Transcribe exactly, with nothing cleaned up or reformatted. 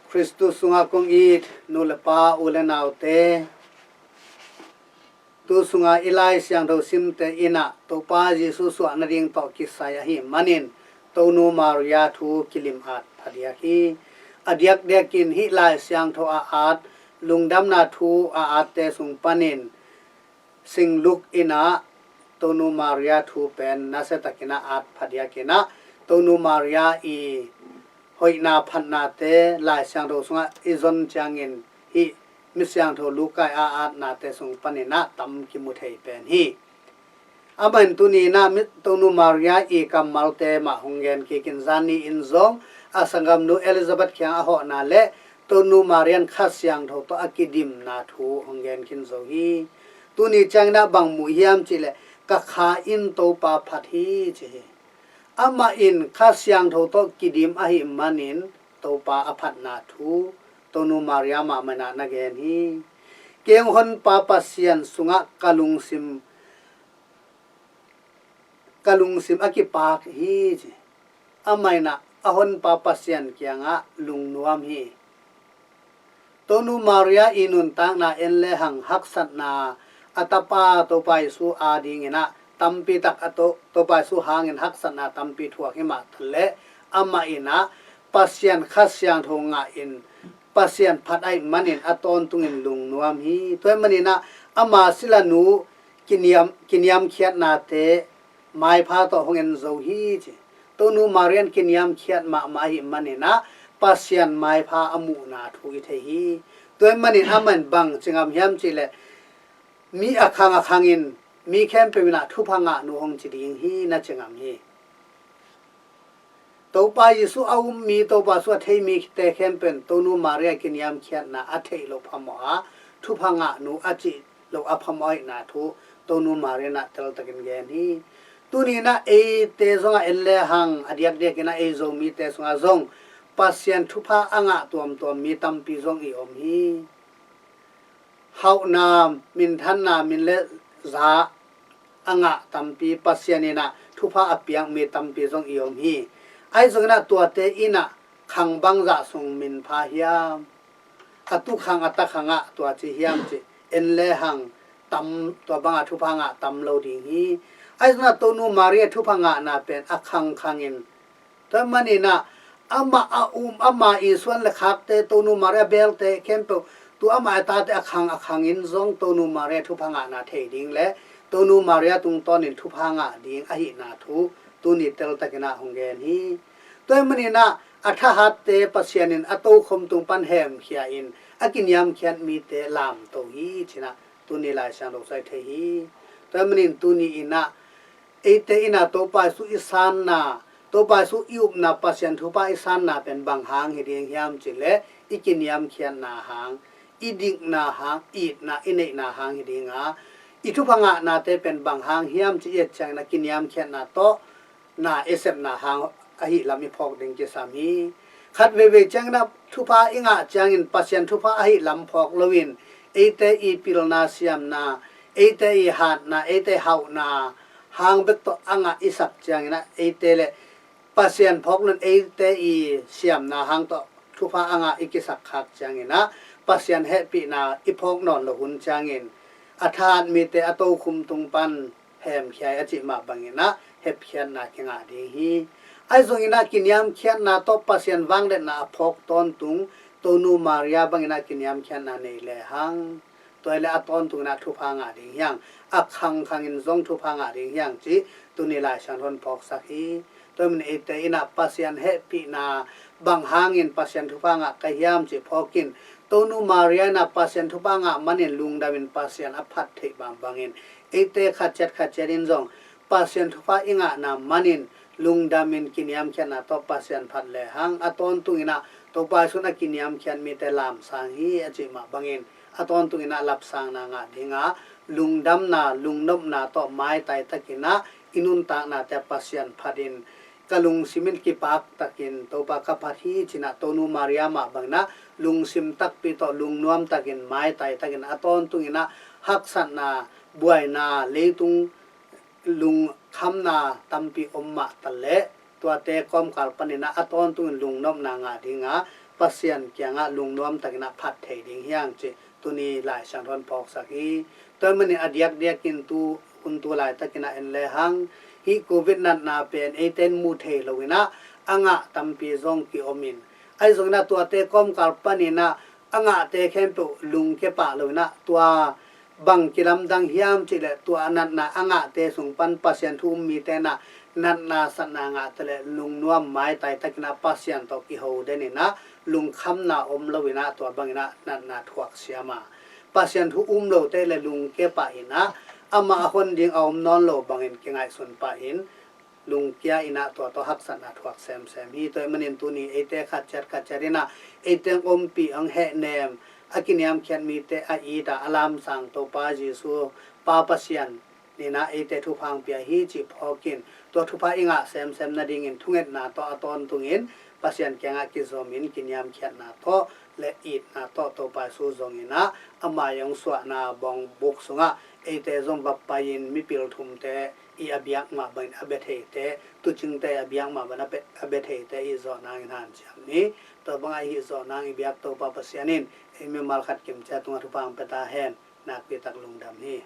Khristu sungah kong it nu le pa, u le naute, tu sunga i Lai Siangtho simte in ah Topa Jesu suah nading tawh kisai ahih manin Tonu Maria thu kilim at phadiak hi. A diakdiakin hih Lai Siangtho a at, lungdamna thu a atte sung panin Saint Luke in ah Tonu Maria thu pen nasiatakin a at phadiakin ah Tonu Maria i hoihna phatnate Lai Siangtho sungah i zon ciangin hih Misiangtho Luka i a atnate sung panin ah tam kimu thei pen hi. Amah in tuni in ah mi, Tonu Maria i kammalte mah hong gen kikin, zani in zong a sanggamnu Elizabeth kiang a hawhna le Tonu Maria in Kha Siangtho tawh a kidimna thu hong gen kin zo hi. Tuni ciangin ah bang mu hiam cihleh, ka kha in Topa phat hi ci hi. Amah in Kha Siangtho tawh kidim ahih manin Topa a phatna thu Tonu Maria mahmah in ah na gen hi. Kei hong Honpa Pasian sungah ka lungsim, ka lungsim a kipak hi ci. Amah in ah a Honpa Pasian kiangah lungnuam hi. Tonu Maria i nuntakna en lehang haksatna a tapa Topa Jesu adingin ah tampi tak a to, Topa Jesu hangin haksatna tampi thuak hi mah taleh, amah in ah Pasian Kha Siangtho ngah in Pasian phat ahih manin a tawntungin lungnuam hi. Tua ahih manin ah ama silanu kiniam, kiniamkhiatnate maipha tawh hong en zo hi ci. Tonu Maria in kiniamkhiat mahmah ahih manin ah Pasian maipha a muhna thu i thei hi. Tua ahih manin amah in bang ci ngam hiam cihleh, mi a khang a khangin mi khempeuh in ah thupha ngah nu hong ci ding hi na ci ngam hi. Topa Jesu a um mi, Topa Jesu a thei mite khempeuh in Tonu Maria kiniamkhiatna a theih loh phamawh a, thupha ngah nu a cih loh a phamawh ahihna thu Tonu Maria in ah teltakin gen hi. Tuni in ah eite zongah en lehang a diakdiakin ah ei Zomite sungah zong Pasian thupha a ngah tuamtuam mi tampi zong i om hi. Hauhna, minthanna, min le za a ngah tampi, Pasian in ah thupha a piak mi tampi zong i om hi. Ahi zongin ah tuate in ah khang bangzah sung min pha hiam? A tukhang a takhang ah tua ci hiam ci en lehang tam, tua bangah thupha ngah tam lo ding hi. Ahi zongin ah Tonu Maria thupha ngahna pen a khangkhangin, tua ahih manin ah amah a um, ama i suan le khakte, Tonu Maria belte khempeuh, tu amah a tate a khang a khangin zong Tonu Maria thupha ngahna thei ding le Tonu Maria tungtawnin thupha ngah ding ahihna thu tuni teltakin ah hong gen hi. Tua ahih manin ah a thahatte Pasian in a tokhom tung pan hemkhia in a kiniamkhiat mite lamto hi ci-in ah tuni Lai Siangtho sung ah i thei hi. Tua ahih manin tuni in ah eite in ah Topa Jesu i sanna, Topa Jesu i upna, Pasian thupha i sanna pen bang hang hi ding hiam cihleh, i kiniamkhiatna hang, i dikna hang, itna i neihna hang hi ding a, i thupha ngahnate pen bang hang hiam cih i et ciangin ah kiniamkhiatna tawh na i sepna hang ahih lam i phawk ding kisam hi. Khat veivei ciangin ah thupha i ngah ciangin Pasian thupha ahih lam phawk loin, eite i pilna siamna, eite i hatna, eite hauhna hang bek tawh a ngah i sak ciangin ah eite le Pasian phawk loin eite i siamna hang tawh thupha a ngah i kisak khak ciangin ah Pasian hehpihna i phawk nawn loh hun ciangin a thahat mite a tokhom tung pan hemkhia hi a cih mah bangin ah hepkhiatna kingah ding hi. Ahi zongin ah kiniamkhiatna tawh Pasian vangliatna a phawk tawntung Tonu Maria bangin ah kiniamkhiatna nei lehang, tua hi leh a tawntungin ah thupha ngah ding hi hang, a khangkhangin zong thupha ngah ding hi hang cih tuni Lai Siangtho in phawksak hi. Tua ahih manin eite in ah Pasian hehpihna bang hangin Pasian thupha ngah ka hiam cih phawkin, Tonu Maria in ah Pasian thupha ngah manin lungdamin Pasian a phat theih bangbangin, eite khatciat khatciat in zong Pasian thupha i ngahna manin lungdamin kiniamkhiatna tawh Pasian phat lehang, a tawntungin ah Topa Jesu in a kiniamkhiat mite lamsang hi a cih mah bangin, a tawntungin ah lapsangna ngah ding a, lungdamna, lungnopna tawh maitai takin ah i nuntaknate Pasian phatin, ka lungsim in kipak takin Topa ka phat hi ci-in ah Tonu Maria mah bangin ah lungsim takpi tawh lungnuam takin, maitai takin, a tawntungin ah haksatna, buaina, leitung lungkhamna tampi om mah taleh, tuate kawmkal panin ah a tawntungin lungnopna ngah ding a, Pasian kiangah lungnuam takin ah phat thei ding hi hang cih tuni Lai Siangtho in phawksak hi. Tua ahih manin a diakdiakin tu hun tu laitakin ah en lehang hih covid natna pen eite in mu thei loin ah a ngah tampi zong ki-om in, ahi zongin ah tuate kawmkal panin ah a ngahte khempeuh lungkia pah loin ah tua bang kilamdang hiam cih leh tua natna a ngahte sung pan Pasian thu um mite in ah natna satna ngahte leh lungnuam maitai takin ah Pasian tawh kiho den in ah lungkhamna om loin ah tua bangin ah natna thuak siam a, Pasian thu um lote leh lungkia pah in ah amah a hon ding a om nawn lo bangin kingaihsun pah in lungkia in ah tua tawh haksatna thuak semsem hi. Tua ahih manin tuni eite khat ciat khat ciat in ah eite hong ompih, hong hehnem, a kiniamkhiat mite a it a, a lamsang Topa Jesu Pa Pasian in ah eite thupha hong pia hi cih phawkin tua thupha i ngah semsem nadingin thungetna tawh a tawntungin Pasian kiangah kizomin kiniamkhiatna tawh leh itna tawh Topa Jesu zongin ah ama hong suahna bawngbuk sungah eite zong va pai-in mipil thumte i a biak mah bangin a bia theite, tuucingte a biak mah bangin a bia, a bia theite i zawh nangin hanciam ni. Tua bangah i hih zawh nang i biak Topa Pasian in ei mimal khat kimciat tungah thupha hong pia ta hen. Nakpi tak lungdam hi.